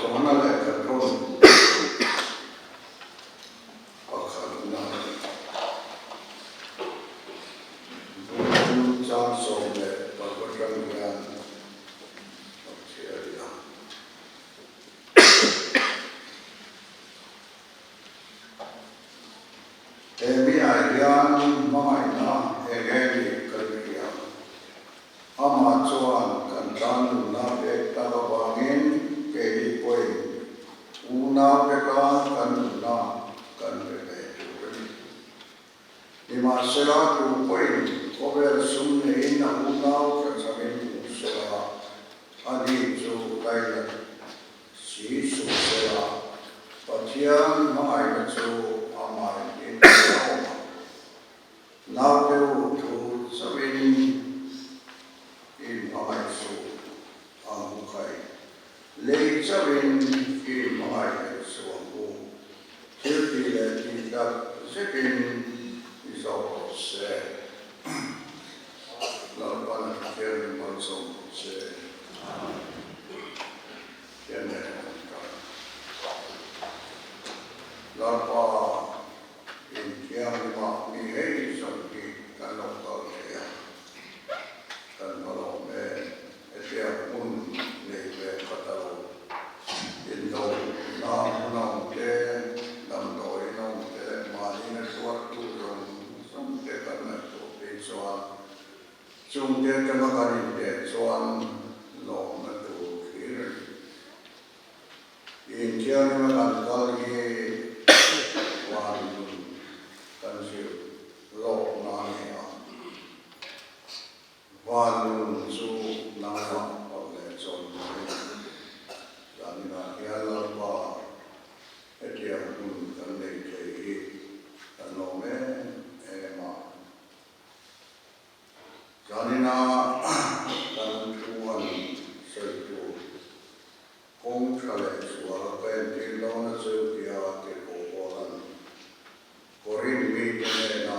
Johana lehkhathawn pakhatna bul chang 16 atang hian a chhiar i ang. He miah hian hmangaihna eng nge nih kan hria? Amah chuan kan tan nunna pek tak avangin keini pawhin unaute tan kan nunna kan pe ve tur a ni. Nimahsela, tu pawhin khawvel sum neiin a unau tlachamin hmu sela, ani chu lainat si suh sela, Pathian hmangaihna chu amah in a awm ang. Naute u thu chauhin in hmangaih suh ang u khai. Lei chauhin in hmangaih hek suh ang u. Thil tih leh tih tak zetin i zawk rawh se. Lalpan a Pathian malsawm rawh se. Pathian nen kan kal. Lalpa. Inthianghlimah mi hei zawng hi kan lo kal thei a, kan va lawm em? Hetiang hmun nei ve khat a lo indo na hmun a awm te, damdawiin a awm te leh mahniin a tuartu zawng zawng te kan ngaihtuah phei chuan chungte atanga kan inteh chuan lawmna tur thlir a ni. Inthianghlim a kan kal hi van nun kan zir lawkna a ni a, van nun chu nangmah pawh leh chawnpui zaninah hian Lalpa hetiang hun kan nei thei hi kan lawm em em a. Zanina kan thu an sawi tur Kawng tha leh zual ka entir dawn a chu tia tirhkoh Paula'n Korinth mite hnena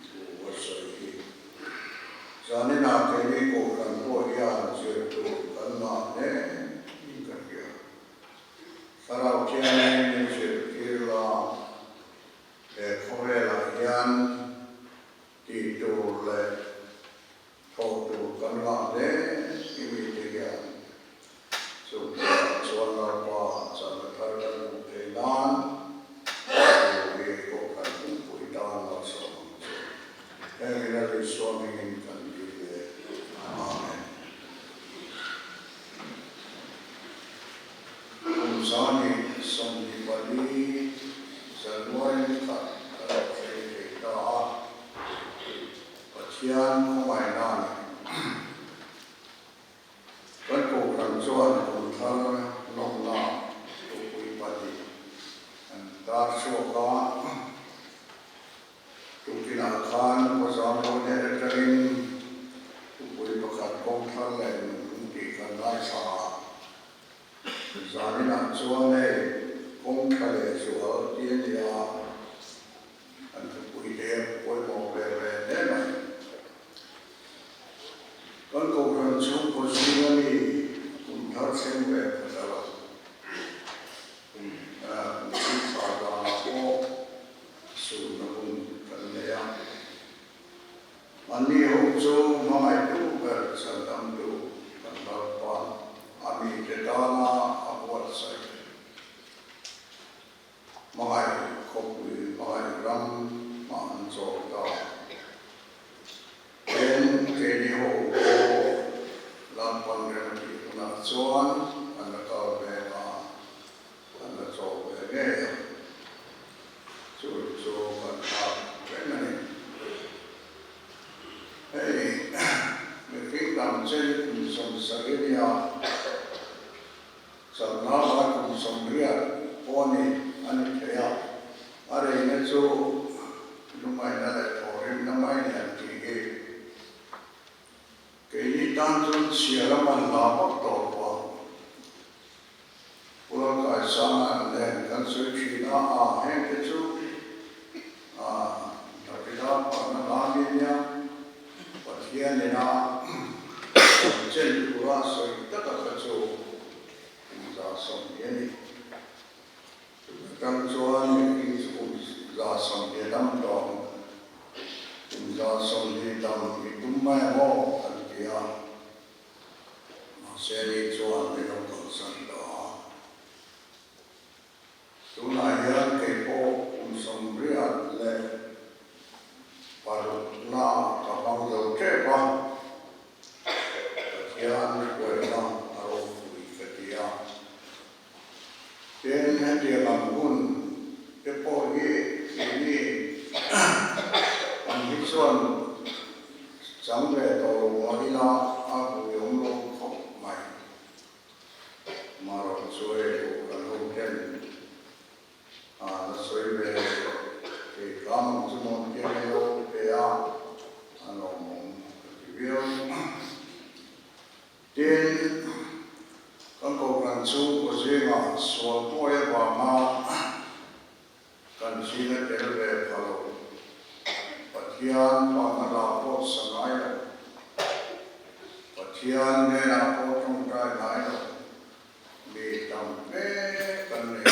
thu a sawi hi. Zaninah keini Kohhran pawh hian zir tur kan ngah hle in ka hria. Thlarau Thiangin min zirtir la, he khawvelah hian tih tur leh Thawk tur kan ngah hle i mite hian chung bulah chuan Lalpa chana thar kan hmuh theih nan thu hi Kohhran pumpui tan malsawm ang che. Heng ina Isua hmingin kan dil e. Amen. Kum 24 January ni khat ka lo thleng thei ta a. Pathian khawngaihna a ni. Kan Kohhran chuan kum thar lawmna thupui pahnih an tar chhuak a. Tukinah khan Pazamro hnen atangin thupui pakhat kawng thar leh nunhlung tih kan ngaithla a. Zaninah chuan hei kawng thla leh zual ti a ni a. An thupui te pawimawh ve ve hle mai. Kan Kohhran chhungkaw zinga mi kum thar thleng ve khat a lo. Kum kum thum thla danah pawh sunna hun kan nei a. Anni ho chu hmangaihtu ber chhandamtu kan Lalpa'n a mite tana a buatsaih. Hmangaih khawpui hmangaih ram hmah an chawl ta. Tin, keini ho pawh Lalpan rem a tih hunah chuan an la kal ve ang a, an la chawl ve ngei ang. Chu chu kan nghak reng a ni. Hei, mihring dang chen kum 70 nia. Chakna lai kum 80 pawh ni a ni thei a, a reina chu lungaihna leh thawhrimna mai ni an tih hi. Keini tan chuan chhia lam an la vak tawh lo a, Pu Lalkaisanga an len kan sawi thin a, a hengte chu a Davida partner la mi nia, Pathian ina kan chen tura sawi taka kha chu. Seni chuan min lo kalsan ta a. Tunah hian kei pawh kum 86 na ka hmang zo tep a, Pathian hruaina a ropui ka ti a. Tin, hetiang ang hun te pawh hi keini ang hi chuan chang ve tawh lo mah ila a buiawm lo khawp mai. Marawh chu hei pawh kan ho ten a la sawi ve thei hram ang chu maw tia min lo pe a, a lawmawm ka ti viau. Tin, kan kohhran chhungkaw zingah sual pawi avanga kan zing a tel ve pha lo. Pathian pahna la pawh sa ngai lo. Pathian hnenah pawh tawngtai ngai lo. Mi tam hle kan nei.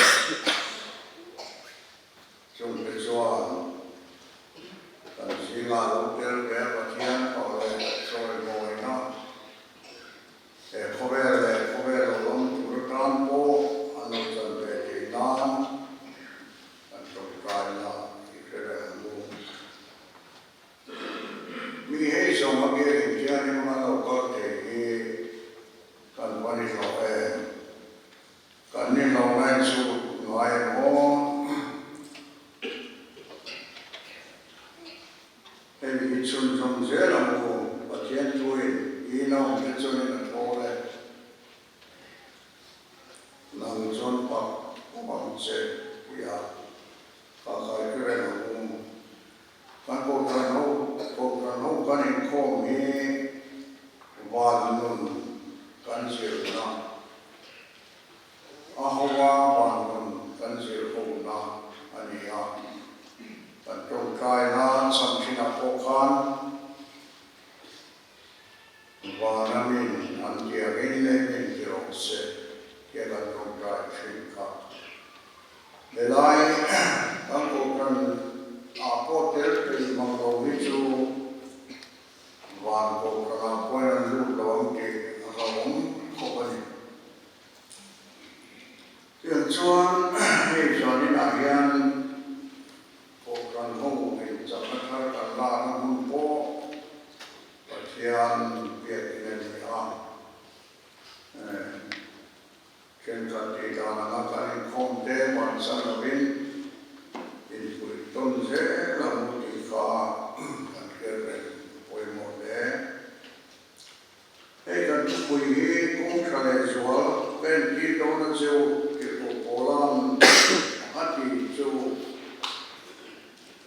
Chungte chuan kan zingah lo tel ve a Pathian fak leh chawimawina he khawvel leh khawvel lo awm tur atan pawh an lo chan ve theih nan kan tawngtaina i hre reng ang u. Mi hei zawng a biakin thianghlim an lo kal thei hi kan va ni hlawh em? Kan ni lo ngai chu ngai emaw? Hei hi chhunzawm zel ang u, Pathian thuin i naumte chuanin a thawl e. Nang chuan pak pawp ang che tia ka kai hre reng ang u. Kan kohhran ho, kohhran ho kan inkhawm hi van nun kan zirna, a hoa van nun kan zir hona a ni a. Kan tawngtaina chhan thinah pawh khan vana min an tiangin leh min ti rawh se tia kan tawngtai thin kha. Helai kan kohhran ah pawh tel thei mang lo hi chu van kohhran ah pawhin an lut lo ang tih a hlauhawm khawp a ni. Tiang chuan hei zaninah hian kohhran ho inchakna thar kan lakna hmun pawh Pathian biakin a ni a. Thenkhat tih dan anga kan inkhawm te bansan lovin inpuih tawn zel ang u tih kha kan hriat reng a pawimawh hle. Hei kan thupui hi kawng tha leh zual ka entir dawn a che u tih pawh Paula'n a tih chu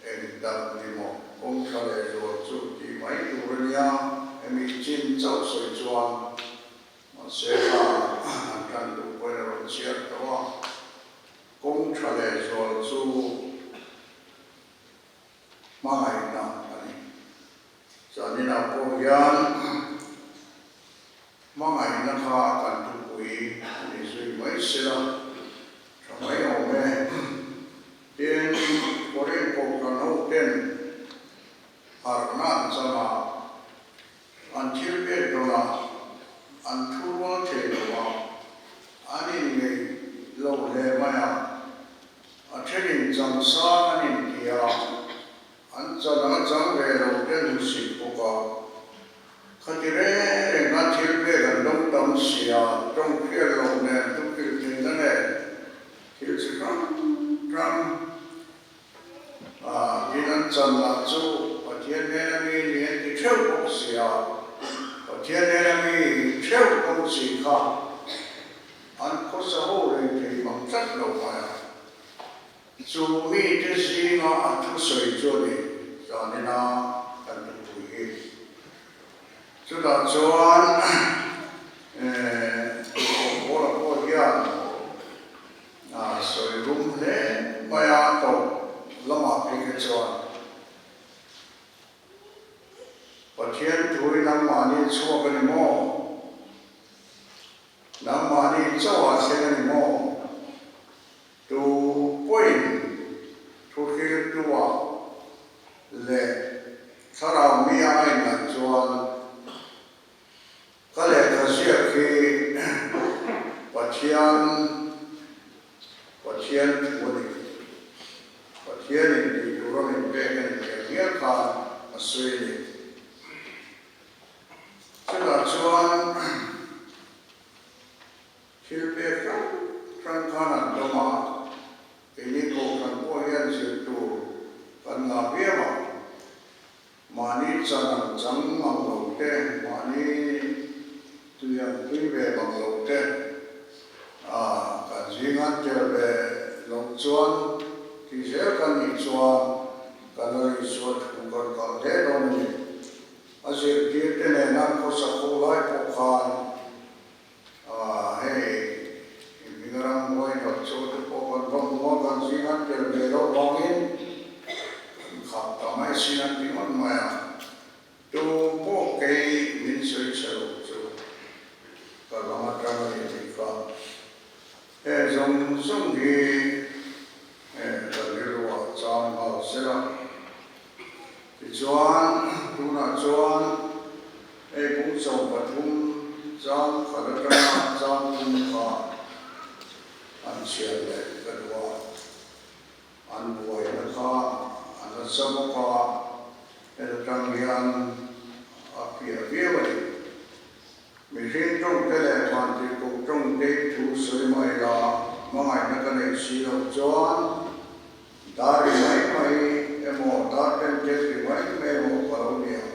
eng tak ni maw kawng tha leh zual chu tih mai tur a nia, hemi chin chauh sawi chuan Mahse kha an tan duh pawhin a rawn chhiar tawh a, kawng tha leh zual chu hmangaihna a ni. Zaninah pawh hian hmangaihna kha kan thupui a ni zui mai sela tha mai awm e. Tin, Korin Kohhran hoten harhna an chang a, An thil pek dawnah an thu rual thei lo a, an inngeih lo hle mai a. A thenin changsang an inti a, an chan anga chang ve lo te an hmusit bawk a. Khati reng reng khan thil pek an dawng tam si a, tawng hriat loh nen, thupil theihna nen thil chi hrang hrang A, tin an chan lah chu Pathian hnena mi ni an ti theuh bawk si a, Pathian hnena mi theuh bawk si kha an khawsa ho reng thei mang tlat lo mai a. Chu mite zinga a thusawi chu a ni zanina kan thupui hi. Chutah chuan Paula pawh hian A sawi rum hle mai a, tawp lamah phei kha chuan Pathian thu hi nangmahni chhuak a ni maw? Nangmahni chauhah thleng a ni maw? Tu pawhin thu hriltuah leh thlarau mi a ngaihnaih chuan ka lehkha ziak hi. Pathian Pathian thu a ni. Pathianin tih tur a min pek a ni tih hial khan a sawi a ni. Chutah chuan thil pek hrang hrang khan an dawm a, keini kohhran pawh hian zir tur kan ngah viau a. Mahni chan ang chang mang lo te, mahni tui ang tui ve mang lo te, a kan zingan tel ve loh chuan ti zel kan nih chuan kan la Isua thu kan kal hle dawn a ni. A zirtir te nena khawsa kho lai pawh khan a hei inhming ramhuai hnawt chu te pawh kan va hmu a, kan zingan tel ve loh vangin kan khap ta mai sin an ti ngawt mai a, tu pawh kei min sawi chhe lo chu ka lam atang a ni tih kha heng zawng zawng hi ka rilruah chang nghal sela. Tichuan, tunah chuan hei bung 13 chang khat atanga chang thum kha an chhiar leh ka duh a, an buaina kha a nasa bawk a, heta tang hian a fiah viau a ni. Mihring tawngte leh vantirhkoh tawngte thu sawi mai la, hmangaihna ka neih si loh chuan Dar ri mai mai emaw, dar pen tel ri mai mai emaw ka lo ni ang.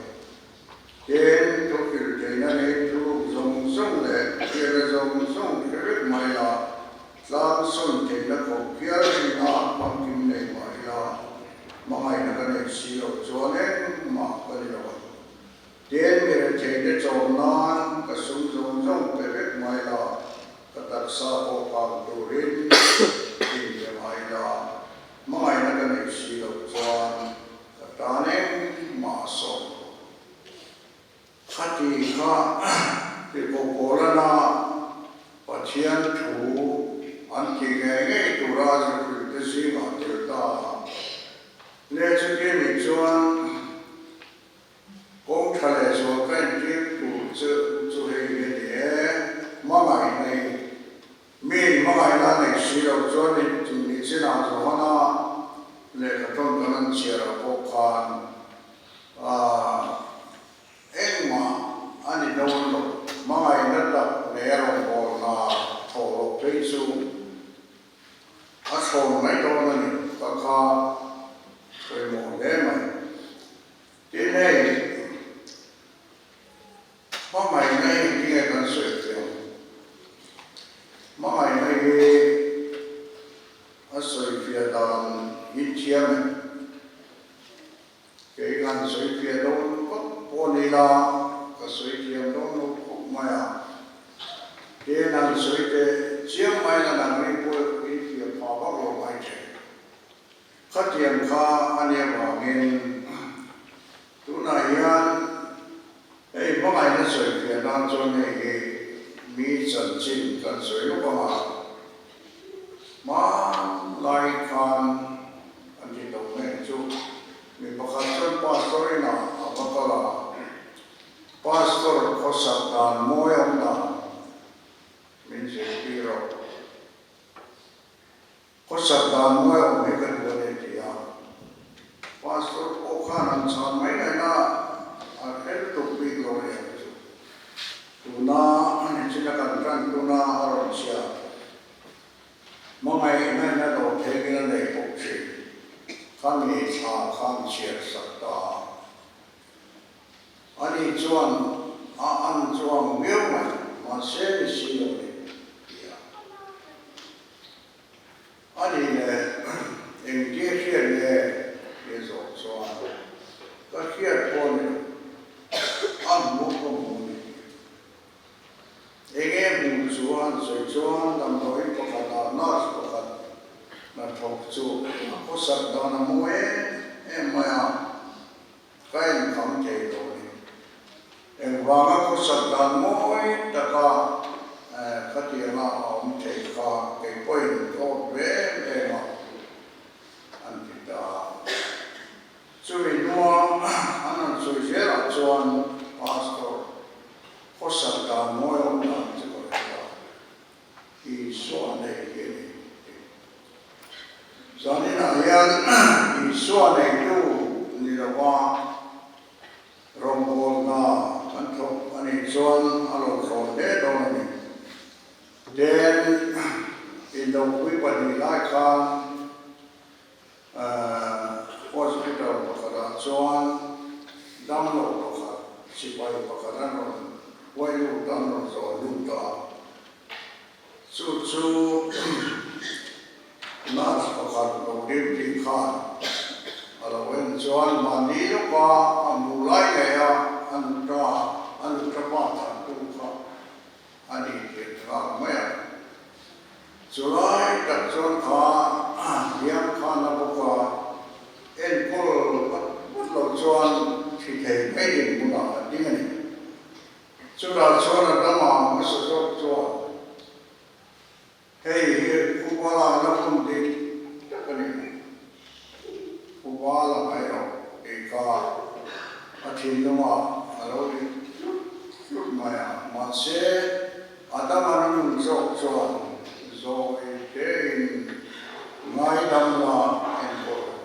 Tin, thu hrilh theihna nei thuruk zawng zawng leh hriatna zawng zawng hre vek mai la, tlang sawn theihna khawp hial rinna famkim nei mah ila, hmangaihna ka neih si loh chuan engmah ka ni lo ang. Tin, mi retheite chawm nan ka sum zawng zawng pe vek mai la, Ka taksa pawh kang turin inpe mai la, hmangaihna ka neih si loh chuan ka tan engmah a sawm lo. Khati kha Tirhkohpawlana Pathian thu an tih ngei ngei tura zirhrilhte zingah tel ta a. Le chuti nih chuan Kawng tha leh zual ka entir tur che u chu hei hi a ni e, hmangaih nei, mi in hmangaihna a neih si loh chuan in ni chinah Johana lehkha thawn kan an chhiar ah pawh khan ah engmah a ni dawn lo, hmangaihna tak nei a rawngbâwl hna thawh loh phei chu a thlawn mai dawn a ni, ka kha pawimawh hle mai. Tin hei, hmangaihna hi engtinge kan sawi theih ang? Hmangaihna hi a sawifiah dan hi thiam em? Kei kan sawifiah dawn vak pawh ni la, ka sawi thiam dawn lo khawp mai a. Tin han sawi teh chiang mai la nangni pawh i thiam phah vak lo mai thin. Khatiang kha a nia vangin tunah hian hei hmangaihna sawifiah nan chuan hei hi mi chanchin kan sawi lawk ang a, hmanlai khan an ti lo mek chu mi pakhat chuan pastor inah a va kal a, pastor khawsak dan mawi awm dan min zirtir rawh. Khawsak dan mawi awm hi ka duh a ni ti a, Pastor pawh khan an chhan mai ngaihna a hre lutuk bik lo a ni ang chu. Tuna a ni chin a kan tan tuna a rawn chhia hmangaih ngaihna dawr thengin a nei bawk thin. Khami thla khan chhiar sak ta a. Ani chuan a an chuang viau mai, mahse ni si lo ni ti a. A nih leh engtia hriat nge tih a zawh chuan ka hriat pawh ni lo, a hmu ka hmu ni tih. Enge hmuh chu a han sawi chuan damdawiin pakhatah nurse pakhat hnathawk chu a khawsak dan a mawi em em mai a, ka inkham thei lo a ni. Engvanga khawsak dan mawi taka khatianga a awm thei kha kei pawhin ka awt ve em em a, an ti ta a. Chumi hnua an rawn sawi zelah chuan Pastor khawsak dan mawi awm dan chu ka hre ta. Isua nei hi a ni. Zaninah hian Isua neitu ni lova rawngbawlna kan thawk a nih chuan a lo thlawn hle dawn a ni. Ten indopui pahnih lai khan Hospital pakhatah chuan damlo pakhat, sipai pakhat an rawn huai lut a, an rawn zawn lut a. Chu chu nurse pakhat lo duty khan a lo en chuan mahni lawka a hmuh lai ngei a, a nuta, a nuta pa thantu kha a ni tih thlak mai a. Chulai tak chuan kha hliam khan a bawk a, enkawl vat vat lo chuan thi thei mai ding hmunah a ding a ni. Chutah chuan a dama hmasa zawk chuan hei hi Pubala na hun dik tak a ni. Pubala mai rawh tih kha a thinlungah a lo ri hlut hlut mai a, mahse a dama na nun zawk chuan zawi tein ngaidam la enkawl rawh.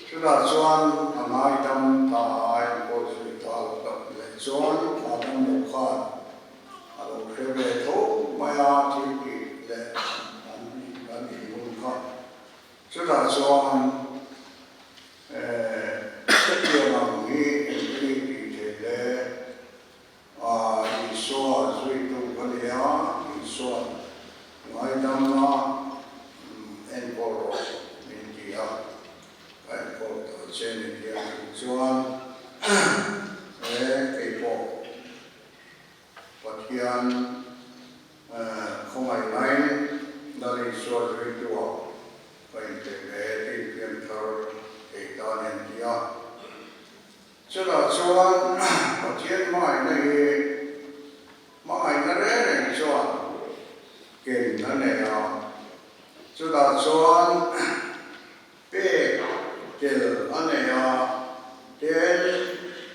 Chutah chuan a ngaidam ta a enkawl zui ta lo tak leh chuan a dam loh khan a lo hre ve tho mai a thil tih leh an an inhun kha. Chutah chuan hetiang ang hi engtin tih theih le? Isua zuitu ka ni a, Isua'n ngaidamna enkawl rawh min ti a, ka enkawl ta che ni tih a hmuh chuan he keipawh Pathian khawngaihnain Lal Isua zuitua ka inpe ve tih pianthar thei ta a ni an ti a. Chutah chuan Pathian hmangaihna hi hmangaihna reng reng chuan ken a nei a, chutah chuan pek tel a nei a, tel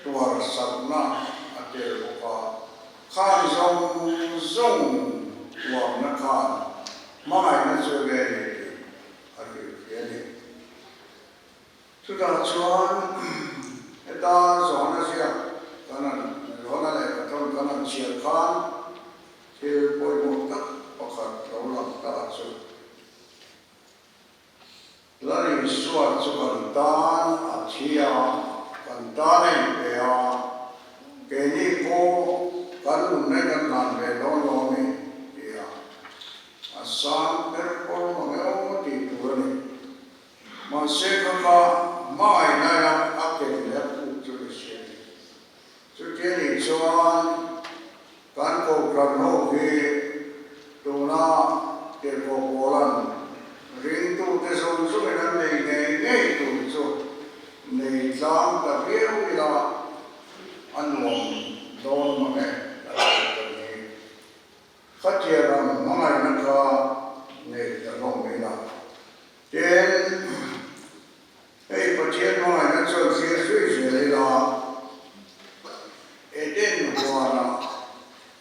tuarsakna a tel bawk a, khang zawng zawng huamna khan hmangaihna chu nge ni tih a hrilhfiah a ni. Chutah chuan heta Johana ziak kan han, Johana lehkha thawn kan han chhiar khan thil pawimawh tak pakhat lo lang ta chu, Lal Isua chu kan tan a thi a, kan tan a inpe a, keini pawh kan nunna kan hlan ve dawn lo a ni, ti a, a sang ber pawr mang emaw tih tur a ni. Mahse kha kha hmangaihnaia a ken leh a puk chu ni si. Chutia nih chuan kan kohhran ho hi tuna tirhkoh Paula'n ringtute zawng zawngin an nei ngei ngei tur chu nei tlang ta viau ila a nuam dawn mang e kan kohhran hi. Khatiang ang hmangaihna kha nei ta hlawm ila. Tin, hei Pathian hmangaihna chuan thlir zui zel ila, Eden huanah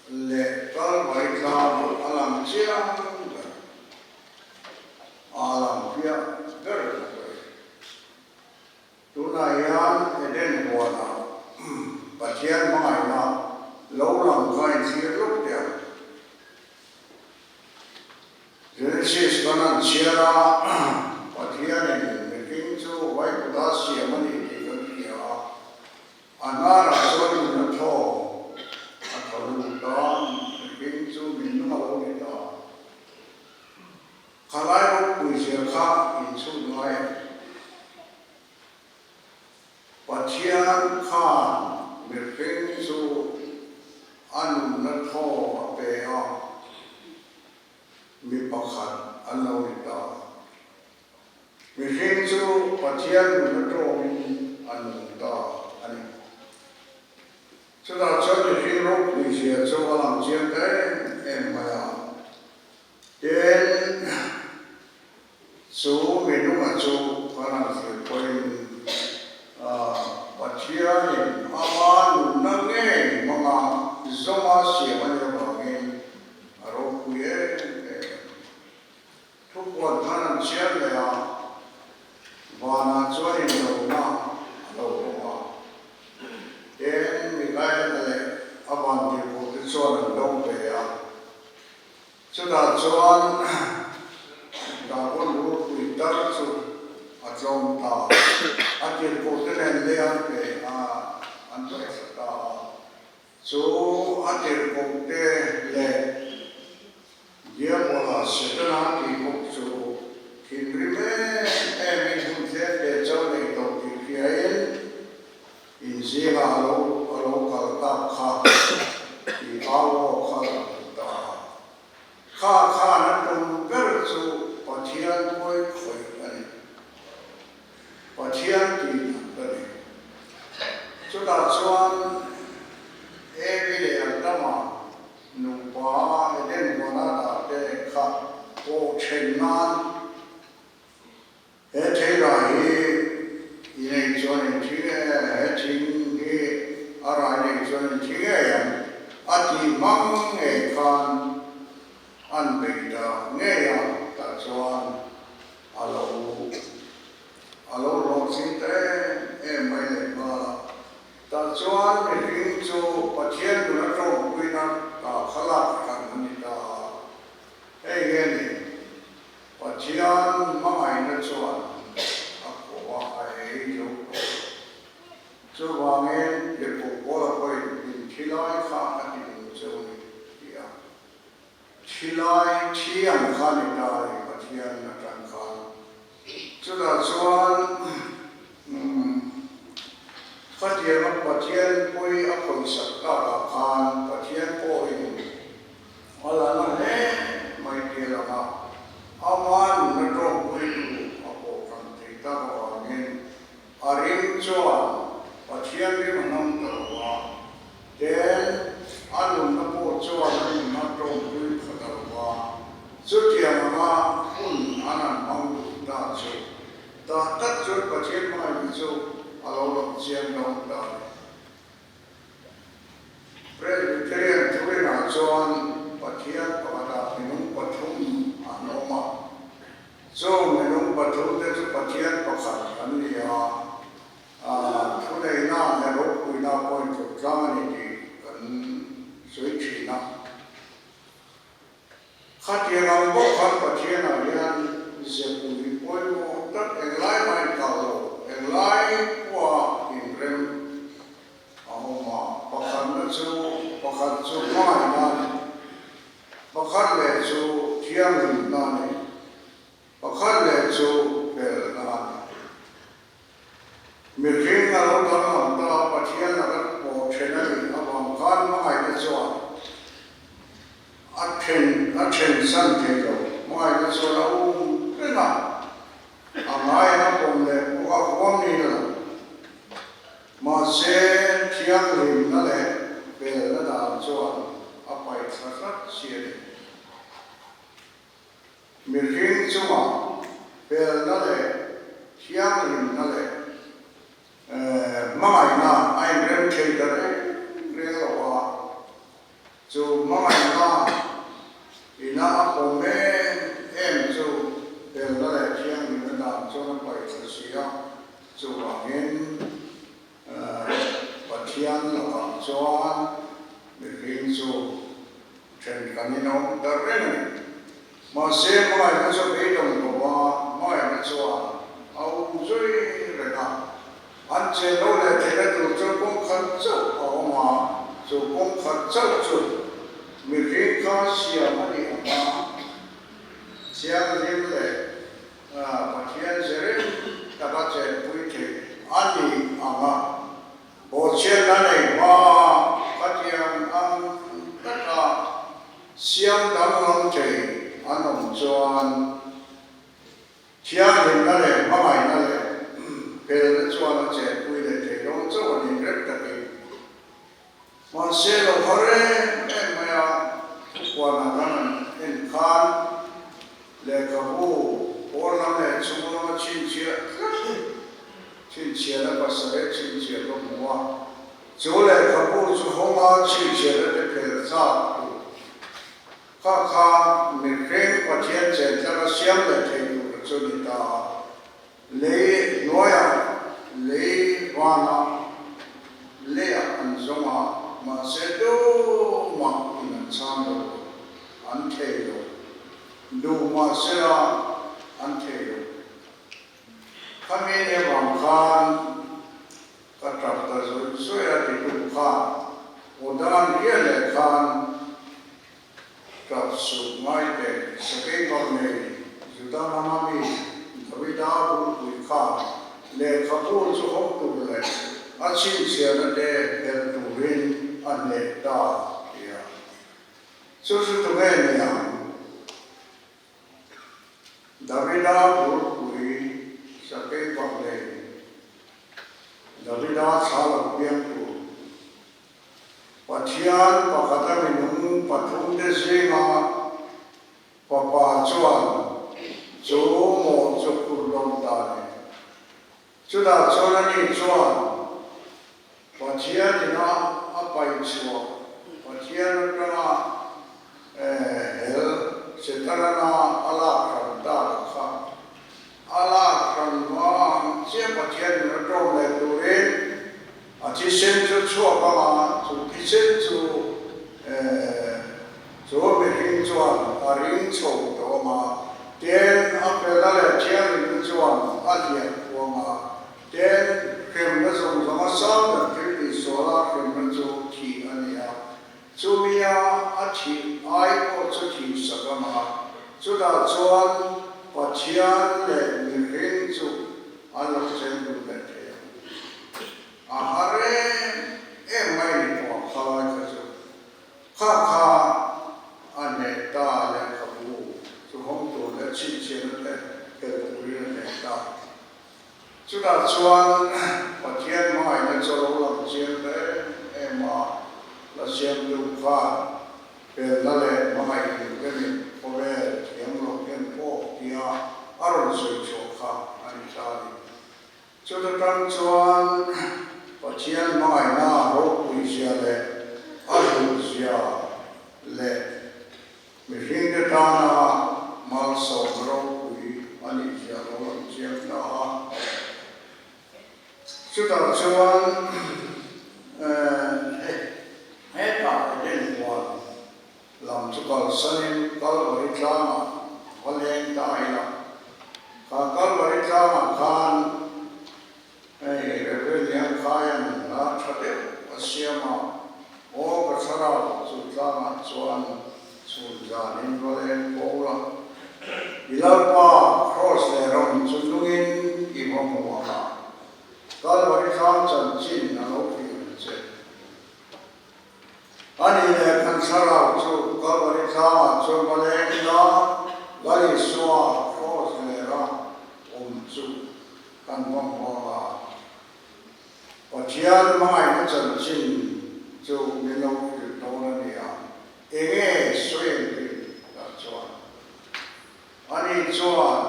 leh Kalvari tlangah a lang chiang ber, a lang fiah ber bawk e. Tunah hian Eden huanah Pathian hmangaihna lo lang kha inthlir lawk teh ang. Genesis kan han chhiar a, Pathianin mihring chu Vaikuta siam a ni tih kan hria a, a hnarah chuan nunna thaw a thaw lut a, mihring chu min nung a lo ni ta. Khalai ropui zia kha inchhut ngai em? Pathian khan mihring chu a nunna thaw a pe a, mi pakhat an lo ni ta. Mihring chu Pathian nunna tawngin a nung ta a ni. Chutah chuan mihring ropui zia chu a lang chiang ta em em mai a. Tin, chu minunga chu kan han thlir pawhin Pathianin ama nunna ngei hmanga zawnga siam a nih avangin. chhiar leh a, vanah chuan indona a lo awm a. Tin, Mikaela leh a vantirhkohte chuan an do ve a. Chutah chuan Dragon rulpui tar chu a tlawm ta a, a tirhkohte nen lei an pe a, an paihthla ta a. Chu a tirhkohte leh Diabola Setana tih bawk chu thinrim em emin hun tlem te chauh nei tawh tih hriain inzingah a lo a lo kal tak kha tih au aw kha a lo hmu ta a. Kha khan a tum ber chu Pathian pawi khawih a ni. Pathian tih nat a ni. Chutah chuan Evi leh Adama Nupa Eden huana dah te kha pawh then nan he theirah hi i nei chuan in thi nge, he thing hi a rai nei chuan in thi ngei ang a tih hmang ngei khan an bei ta ngei a, tah chuan a lo a lo hlawhching ta em em mai leh nghal a. Tah chuan mihring chu Pathian nuna tawngpuina ta kha lak kan a ni ta a. Hei nge ni, Pathian hmangaihna chuan a kawh a, a ei zo tawh. Chuvangin Tirhkoh Paula pawhin in thi lai kha a ti nung cheu ni ti a. Thi lai thi ang kha ni ta a ni Pathian atang khan. Chutah chuan khatianga Pathian pui a khawisak takah khan Pathian pawhin a la na hle mai tia lang a, ama nuna tawngpuitu a pawh kan thei tak avangin a rim chuan Pathian rim a nam ta lo a, ten a nunna pawh chuan a nunna tawngpui pha ta lo a, chutiang anga hun an han hmang duh ta chu tah tak chuan Pathian hmangaihna chu a lo lang chiang dawn ta a ni. Presbyterian thurinah chuan Pathian pakhatah minung pathum an awm a, Chung minung pathumte chu Pathian pakhat an ni a, thuneihna leh ropuina pawhin tluk tlang a ni tih kan sawi thin a. Khatiang ang bawk khan Pathianah hian zepui pawimawh tak englai mahin kal lo, englai pawha inrem a awm a, pakhatna chu pakhat chu hmangaihna a ni. Pakhat leh chu thianghlimna a ni. Pakhat leh chu felna a ni. Mihring a lo danglam ta, Pathian laka pawh then a nih avang khan hmangaihna chuan a then a then san thei lo. Hmangaihna chuan a um reng a, a ngai a pawm leh bawk a, huam niin a lang. Mahse, thianghlimna leh felna dan chuan a paih thla tlat si a ni. Mihring chungah felna leh thianghlimna leh hmangaihna a inrem thei ta reng reng lo a, chu hmangaihna ina a pawm em em chu felna leh thianghlimna dan chuan a paih thla si a. Chuvangin, Pathian lakah chuan mihring chu thenkhanin a awm ta reng a ni. Mahse, hmangaihna chu a beidawng lo a, hmangaihna chuan a um zui reng a. An chen lo leh theihna tur chu kawng khat chauh a awm a, chu kawng khat chauh chu mihring kha siam a nih ang a, thianghlim leh Pathian zirem taka chenpui theih a ni ang a, bawhchhiatna nei hma khatiang ang taka siam danglam thei an awm chuan thianghlimna leh hmangaihna leh felna chuan a chenpui leh thei dawn chauh a ni rem takin. Mahse lo har em em mai a, thupuanah kan han en khan lehkhabu pawn lam leh chhung lama chhinchhiah tlat chhinchhiahna pasarih chhinchhiah ka hmu a, chu lehkhabu chu hawnga chhinchhiahna te phel thlak tur kha kha mihring Pathian chen tlaka siam leh thei tur a ni. chu a ni ta a. Lei hnuaiah, lei vanah, leiah an zawng a, mahse tumah in an chhang lo, an thei lo. Duh mahsela an thei lo. Khami ni avang khan ka tap ta zawih zawih a ti tu khan aw dan hian leh khan tap suh ngai teh sakei bak nei Juda rama mi Davida bulpui kha lehkhabu chu hawng tur leh a chhinchhiahna te helh turin a hneh ta ti a. Chu chu tunge ni ang? Davida bulpui sakei bak nei Davida thla lo piang tur Pathian pakhata minung pathumte zinga Fapa chuan chu mawh chu phur dawn ta a ni. Chutah chuan ani chuan Pathian ina a paih chhuah Pathian atanga hel Setarana a lak hran tak kha a lak hran hma ang chiah Pathian in a tawm leh turin a thisen chu chhuak anga chu thisen chu chu mihring chuan a ring chho tawh anga ten a felna leh thianghlimna chuan a hliah khuang a, ten hremna zawng zawnga sang ber thil tihsuala hremna chu thih a ni a. Chumia a thih ai pawh chu thih sak anga, chutah chuan Pathian leh mihring chu an lo cheng dun leh thei ang. A har em em mai ni tawh ang khalai kha chu. Kha kha a hneh ta lehkhabu chu hawng tur leh chhinchhiahna te tel turin a hneh ta. Chutah chuan Pathian hmangaihna chu a lo lang chiang ta em em a, la siamtu khan pelna leh hmangaih inremin khawvel thiam lo hian pawh tia a rawn sawi chhuah kha a ni ta a ni. Chuta tang chuan Pathian hmangaihna ropui zia leh a hlut zia leh Mihringte tana malsawmna ropui a nih zia lo lang chiang ta a. Chutah chuan hetah Eden huan lam chu kalsanin Kalvari tlangah va leng ta ila. Kha Kalvari tlangah khan Hei Reverend Liangkhaia'n hla tha deuh a siam a, Aw ka thlarau chu tlangah chuan chhun zanin va leng ko la, i Lalpa Kraws leh ram chu nungin i va hmu ang a, Kalvari tlang chanchin a lo hrilh ang che. A nih leh kan thlarau chu Kalvari tlangah chuan va leng ila, Lal Isua Kraws lera awm chu Kan va hmuang a, Pathian hmangaihna chanchin chu min lo hrilh dawn a ni a, enge sawi an rin tah chuan? Ani chuan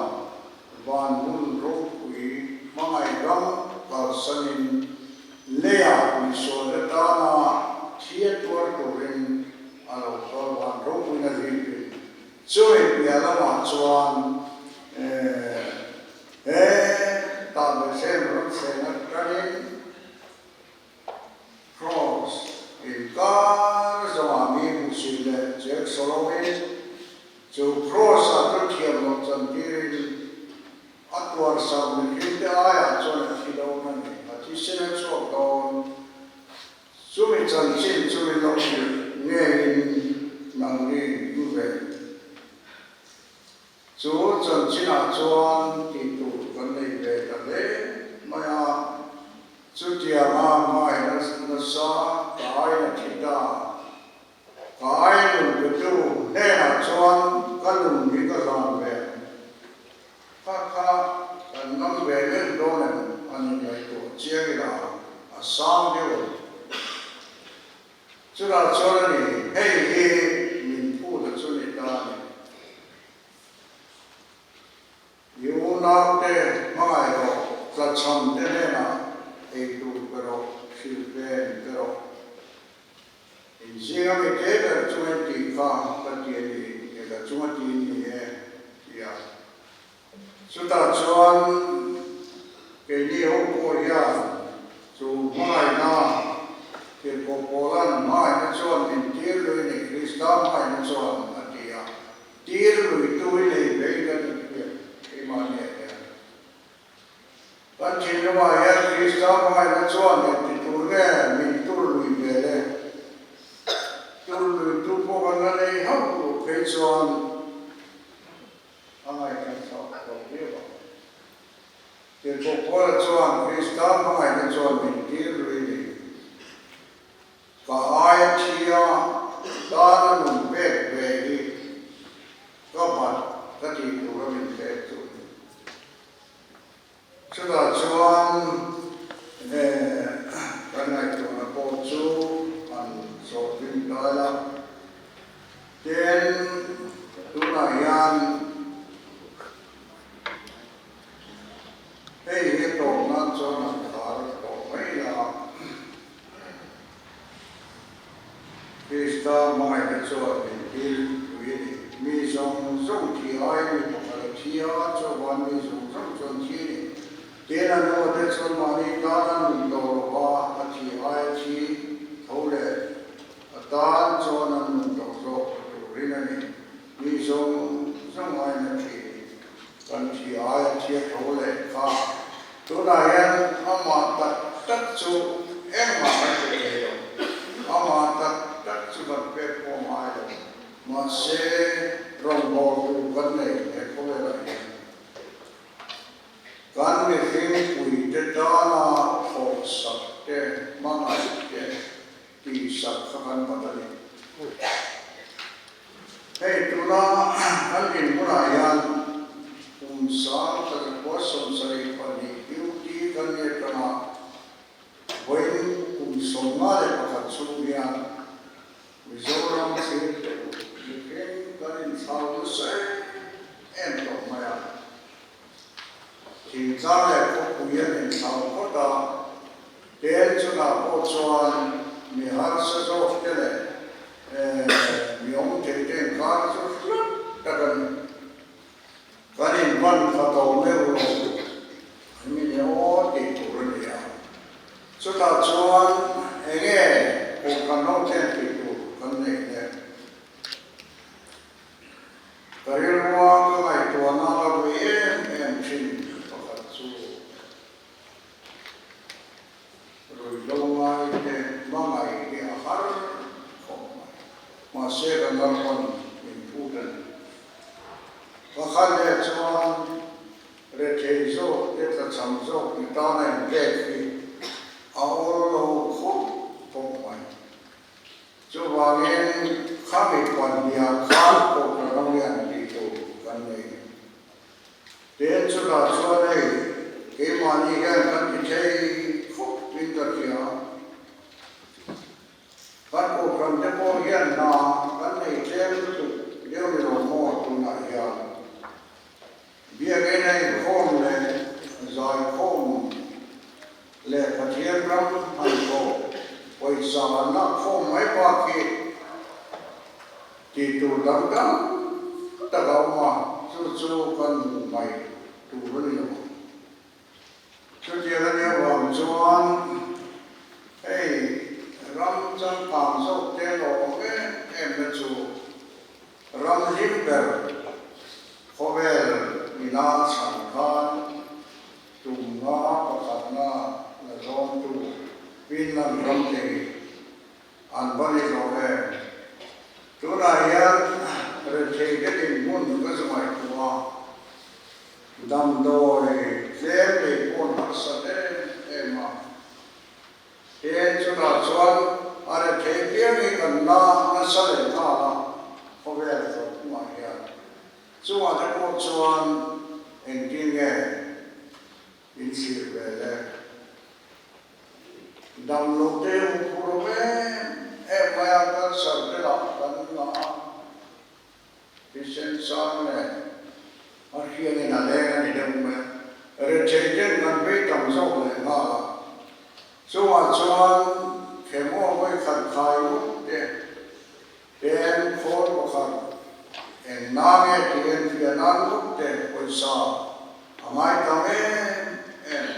van hun ropui hmangaih ram kalsanin leiah misualte tana thi a tuar turin a lo kal van ropuina hlipin chumi piah lamah chuan He tah Bethlehem ram thleng atangin Cross inkar zawngah mi hmuhsit leh chek sawlawin chu Cross ah chu thiam loh chantirin a tuar sak mihringte aiah chuan a thi dawn a ni, a thisen a chhuak dawn. Chumi chanchin chu min lo hrilh ngeiin nangni hmu ve. Chu chanchinah chuan tih tur kan nei ve ta hle mai a, chutianga hmaina nasa ka aina thi ta. Ka ai nun petu hnenah chuan ka nun hi ka hlan ve ang. Kha kha kan ngam ve meuh dawn em a ni ngaihtuah chiang ila a sang deuh a ni. Chutah chuan a ni, hei hi min phut a chu ni ta a ni. I unaute hmangaih rawh, tlachhamte hnenah ei tur pe rawh, hrilh ven pe rawh. Inzinga mi te ber chunga i tih kha ka ti a ni, nge ka chunga ti ni e, ti a. Chutah chuan keini ho pawh hian chu hmangaihna Tirhkoh Paula'n hmangaihna chuan min tir lui ni, Krista hmangaihna chuan a ti a, tir luitu i nei vei ka ni hriat keimahniah hian. Kan thinlungah hian Krista hmangaihna chuan engti tur nge min tur lui ve le? Tur luitu pawh kan la nei hauh loh phei chuan a ngaihtuah chhuak lo viau ang. Tirhkoh Paula chuan Krista hmangaihna chuan min tir lui ni. Ka aia thia tana nun pek ve hi ka bat ka tih tura min pek chu a ni. Chutah chuan kan ngaihtuahna pawh chu an sawhpin ta ila. Tin, tunah hian hei hi tawp nan chuan an khar tawh mai la. Krista hmangaihna chuan min thil pui a ni. Mi zawng zawng thi aiin mi pakhat a thi a, chuvan mi zawng zawng chuan thi a ni. Tin, a nu te chuan mahni tan a nun tawh lo va, a thi aia thi tho leh a tan chuan an nun tawh zawk turin a ni. Mi zawng zawng aiin a thi a ni. Kan thi aia thi a tho leh kha. Tunah hian amah tak tak chu engmah kan pe thei lo. Amah tak tak chu kan pek pawh ngai lo. Mahse, rawngbâwl tur kan nei he khawvelah hian. Kan mihring puite tana thawhsak te, hmangaih te tihsak kha kan bat a ni. Hei tuna kan dinhmunah hian kum 1972 duty kan ni atanga vawiin kum 51 chhung hian Mizoram thil teh u mihring kan inthlau nasa em em tawh mai a. Thingtlang leh khawpui an inthlau phawt a, tel chungah pawh chuan mi harsa zawk te leh mi awm thei te inkar chu hlat tak a ni. Kan inban tha tawh meuh lo an ni leh aw tih tur a ni a. Chutah chuan enge kum kan ho thlen tih tur kan neih le? Ka rilrua ka ngaihtuahna ka vui em em thin pakhat chu ruihhlo ngai te hmangaih hi a har khawp mai. Mahse kan lalpawn min phut a ni. Pakhat leh chuan rethei zawk te tlachham zawk ni tana inpek hi a awl lo khawp khawp mai. Chuvangin khami pahniha khan Kohhran ho hian tih tur kan nei. Tin, chutah chuan hei keimahni hian kan ti thei khawp in ka hria. Kan Kohhran te pawh hian hna kan nei tlem lutuk deuh ni lo maw tunah hian. Biakinn a inkhawm leh zaikhawm leh Pathian ram han thawh pawisa an lak khawm mai bak hi tih tur dang dang tak a awm a, chu chu kan hmuh mai tur a ni lo. Chutiang a nih avang chuan hei ram changkang zawk te lawm em em na chu Ram hlim ber khawvel ina chhan khan tum nga pakhat nga la zawntu Finland ram te hi an va ni hlawh em? Tunah hian rethei te dinhmun ka zu ngaihtuah a, damdawi tlem lei pawh an harsat em em a. Tin, chutah chuan a rethei piang hi kan la nasa leh nghal a, khawvel tawp hnuah hian. Chungah te pawh chuan engtin nge in thlir ve le? Dam lo te u phur awm em em mai a, cancer te lah kan ngah a, thisen sang leh a hriangin a leng a ni deuh mai a, rethei ten kan vei tam zawk leh nghal a, chungah chuan khemaw vawikhat khai ngawt te ten khawl pakhat eng na nge tih en fiah nan ngawt te pawisa. Pawisa a ngai tam em em.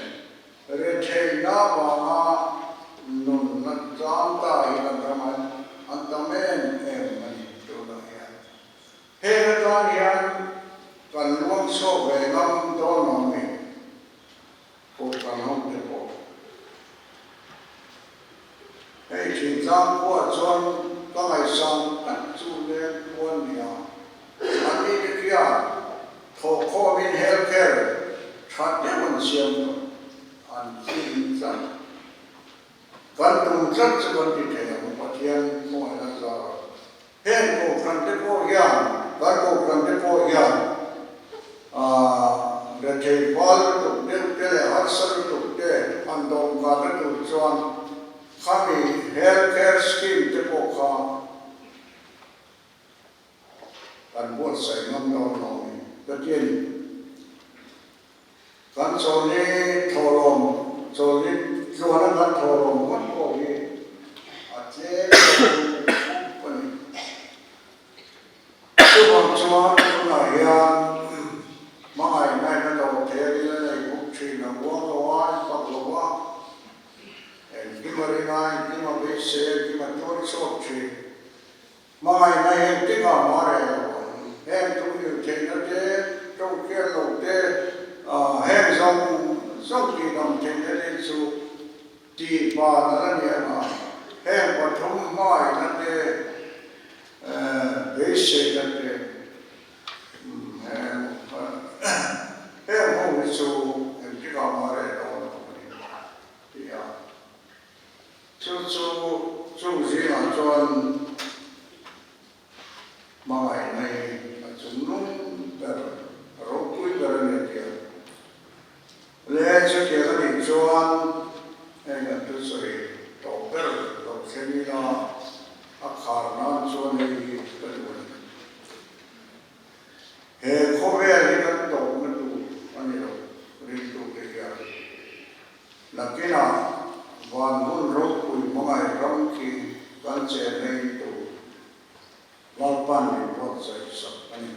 Retheihna vanga nunna tlang ta hi kan ram an tam em em a ni tunah hian. Heng atang hian kan luang chhuak ve ngam dawn lo ni Kohhran ho te pawh. Hei thingtlang khuaah chuan ka ngaihsang tak chu leng khua a ni a, mahni te khian thawhkhawmin health care tha deuh an siam tawh, an tlin tlat. Kan tum tlat chu kan ti thei ang Pathian hmangaihna zarah. Heng kohhran te pawh hian, kan kohhran te pawh hian rethei fal lutuk deuh te leh harsa lutuk te han dawmkanna tur chuan khami health care scheme te pawh kha kan buatsaih ngam dawn lo a ni. Ka ti a ni. Kan chawlni thawhlawm, chawlni tluana kan thawhlawm ngawt pawh hi a tlem lo khawp a ni. Chuvang chuan tunah hian hmangaihna in a dawh thei a ila nei bawk thin a, uang lo a, in fak lo a, engkim a ring a, engkim a beisei a, engkim a tuar chhuak thin. Hmangaihna hi engtikah mah reh lo ang. Heng thu irtheihna te, tawngkhiat lo te, heng zawng zawng tihdam theihna te chu tih ban a la ni ang a. Heng pathum hmangaihna te, beiseina te, heng heng ho hi chu engtikah mah reh lo ang a ni ti a. Chu chu chung zingah chuan hmangaihna hi a chungnung ber, a ropui ber a ni tih a le. Chutiang a nih chuan heng kan thusawi tawh ber lo thleng ila a khar nan chuan hei hi ka duh a ni. He khawvel hi kan tawpna tur a ni lo, ringtute hian. Nakinah van hun ropui hmangaih ram khi kan chen reng tur Lalpan min buatsaih sak a ni.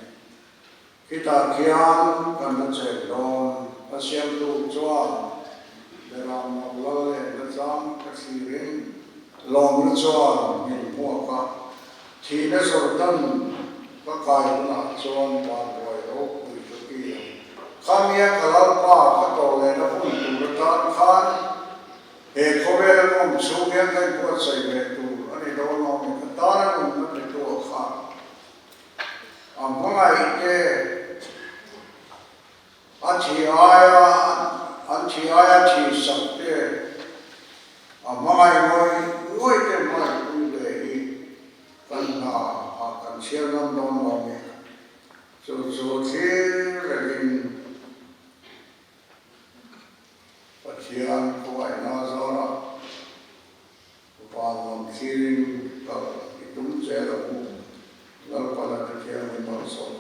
Khitah khian kan la chen dawn, a siamtu chuan Beram lo lal leh na tlang ka thlirin lawmna chuan min hmuak a, thihna Jordan ka kai hunah chuan van buai ropui chu ti ang. Khamia ka Lalpa ka tawh lehna hun tur atan khan he khawvela ka awm chhung hian ka inbuatsaih ve tur a ni dawn lo ni, ka tana nunna petu a khan a hmangaih te a thi aia an thi aia thi sak te a hmangaih ngawih ngawih te hmangaihpui ve hi kan hna ah kan chhiar ngam dawn lo ni. Chu chu thlir rengin Pathian khawngaihna zarah van lam thlirin kal i tum zel ang u. Lalpana Pathian min malsawm.